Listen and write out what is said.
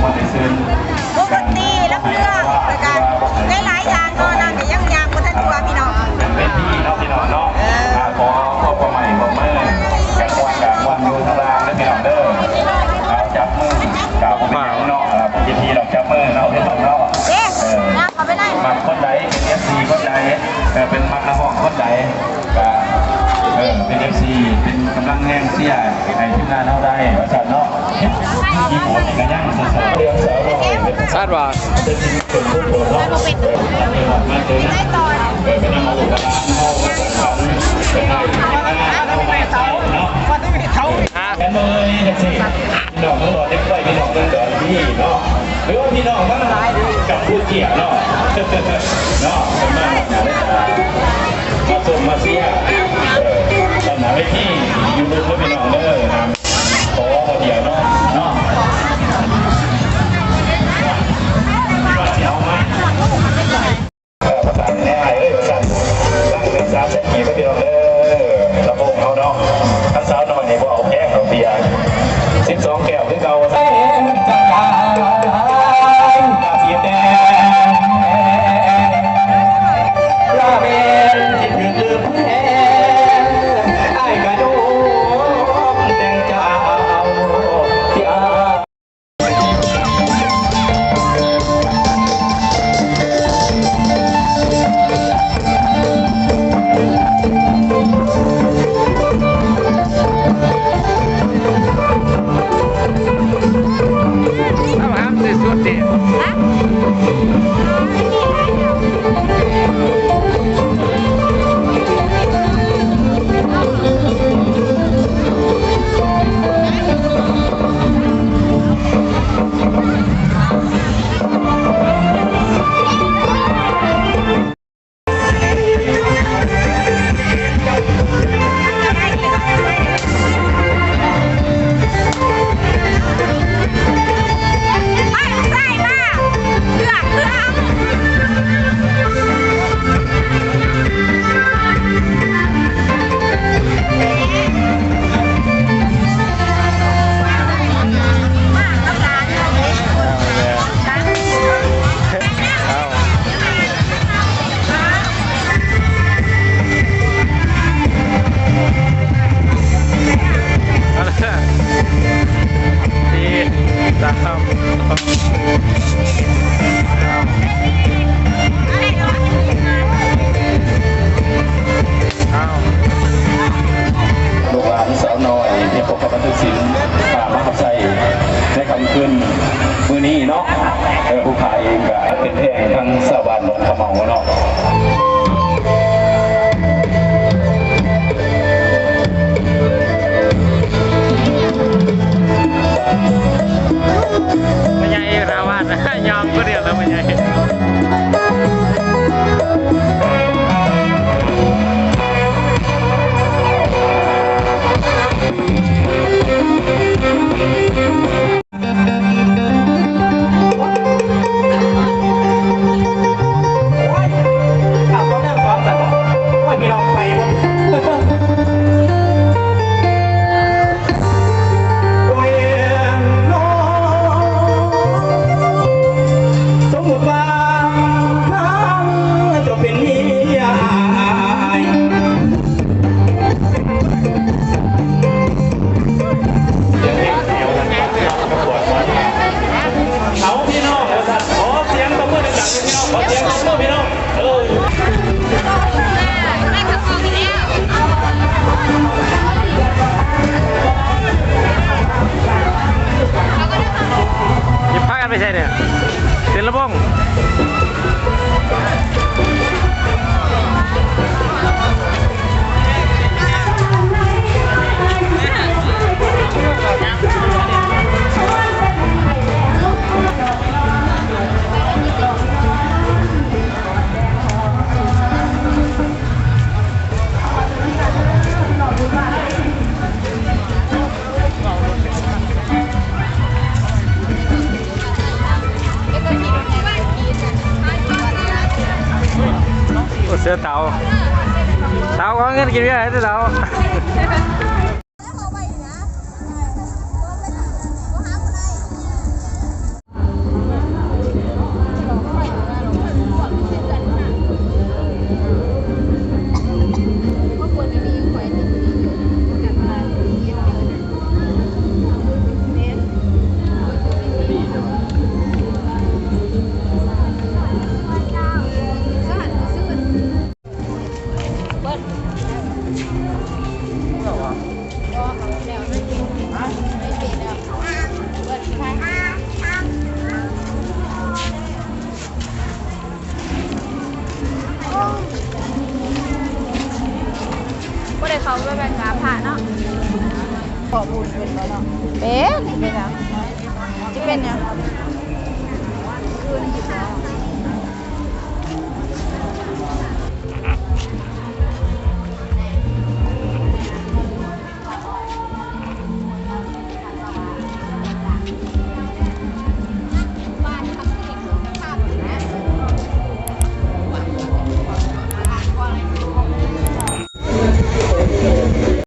ມ່ວນໄດ້ຊື່ນ ວົງດົນຕີ ລຳເລື່ອງ ແລ້ວກະຫຼາຍໆຢ່າງເນາະ ນາງກະຍັງຍ່າງບໍ່ທັນທົ່ວພີ່ນ້ອງ ເປັນເວທີເນາະພີ່ນ້ອງເນາະ ເອີ ອ່າ ຂໍ ຂໍຄວາມໃໝ່ຄວາມມື ກະມ່ວນກະມ່ວນຢູ່ທາງລ່າງເດີພີ່ນ້ອງເດີ ເອົາຈັບມື ກະບໍ່ເປັນຫຍັງເນາະ ອ່າ ເປັນເວທີດອກ ຈັບມືເນາະພີ່ນ້ອງເນາະ ເອີ ມັກຄົນໃດ ເປັນເອັຟຊີຄົນໃດ ເອີ ເປັນມັກນັກຮ້ອງຄົນໃດ ກະ ເອີ ເປັນເອັຟຊີ ເປັນກຳລັງແຮງເຊຍໃຫ້ທີມງານເຮົາໄດ້ວ່າຊັ້ນເນາະ. ມີໂບດນີ້ກະຍັງສົດໆ ເລື່ອງສາວນ້ອຍ ຊາດວ່າ ເປັນຄົນໂບດເນາະ ເອີ ມາເຖິງ ເອີ ໄປນຳເອົາລູກເອົາຫຼານເຮົາ ໄປໄທ ໄປໄທ ໄປໄທ ເນາະ ຮະ ແມ່ນບໍ່ເອີຍ ຈັ່ງຊີ້ ພີ່ນ້ອງທັງຫຼອຍ ເດັກນ້ອຍ ພີ່ນ້ອງເມືອງດອນ ນີ້ເນາະ ຫຼືວ່າພີ່ນ້ອງທັງຫຼາຍກັມພູເຈຍເນາະ ເນາະ ເພິ່ນມາ ມາຊົມມາເຊຍ ເອີ ດ້ານໜ້າເວທີ ຢູ່ເດີ ພີ່ນ້ອງເດີ ຂໍເດີ ເນາະ ເນາະ ວ່າຊິເອົາມາ ເອີ ປະສານແດ່ອ້າຍເອີຍ ວ່າຊັ້ນ ຕັ້ງເປັນສາມແສນກີບເດີພີ່ນ້ອງເດີ ລຳໂພງເຮົາເນາະ ຄັນສາວນ້ອຍນີ້ບໍ່ເອົາແພງດອກເບຍ ສິບສອງແກ້ວຄືເກົ່າ ວ່າຊັ້ນ ລາເວັນຊິຖືກລືມແພງ ອ້າຍກະໂຍມແຕ່ງເຈົ້າ ເອົາຫາມຊິສຸດຕິ ຮະ? ລູກຫຼານສາວນ້ອຍທີ່ປົກປັກບັນທຶກສິນ ມາຮັບໃຊ້ໃນຄ່ຳຄືນມື້ນີ້ເນາະ ເອີ ຜູ້ພາເອງກະເປັນແພງທາງຊາວບ້ານໜອງຂະເໝົາເນາະ. ພໍ່ໃຫຍ່ລາວາດ ຍ່ອງຜູ້ດຽວແລ້ວພໍ່ໃຫຍ່. ສົມມຸດວ່າ ເຈົ້າເປັນເມຍອ້າຍ ເອົາພີ່ນ້ອງ ວ່າຊັ້ນ ຂໍສຽງຕົບມືດັງໆ ພີ່ນ້ອງ ຂໍສຽງຕົບມືພີ່ນ້ອງ ເອີ. ຊິພາກັນໄປໃສນີ້? ເຕັ້ນລຳວົງ. ໂອ້ ເສືອເທົາ ເທົາ ເອົາເງິນກິນເບຍໃຫ້ເສືອເທົາ. ກາພະເນາະ ເກາະບຸນເປັນບໍ່ເນາະ? ເປັນ ເປັນຫຍັງ? ຊິເປັນຫຍັງ?